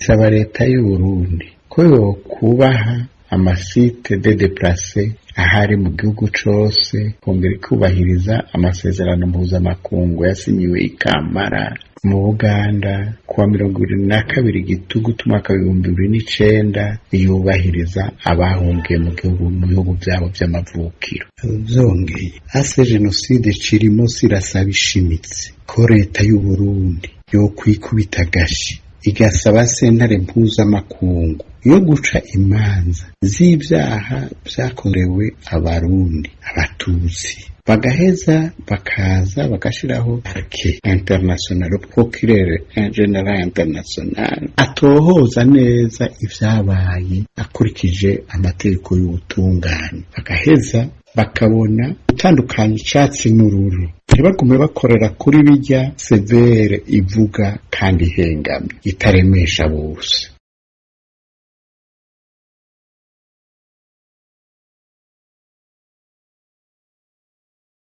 Isaba leta y'Uburundi ko yokubaha ama sites de déplacés ahari mu gihugu cose, kongera ikubahiriza amasezerano mpuzamakungu yasinyiwe i Kampala mu Buganda kuwa 22 Gitugutu umwaka w'2009, yubahiriza abahungiye mu gihugu, mu bihugu vyabo vy'amavukiro. Vyongeye, AC Génocide Cirimoso irasaba ishimitse ko leta y'Uburundi yokwikubita agashi, igasaba sentare mpuzamakungu yo guca imanza z'ivyaha vyakorewe Abarundi, Abatutsi, bagaheza bakaza bagashiraho parquet international, procureur général international atohoza neza ivyabaye akurikije amategeko y'ubutungane, bagaheza bakabona gutandukanya icatsi n'ururu, ntibagume bakorera kuri bijya CVR ivuga kandi ihengamye itaremesha bose.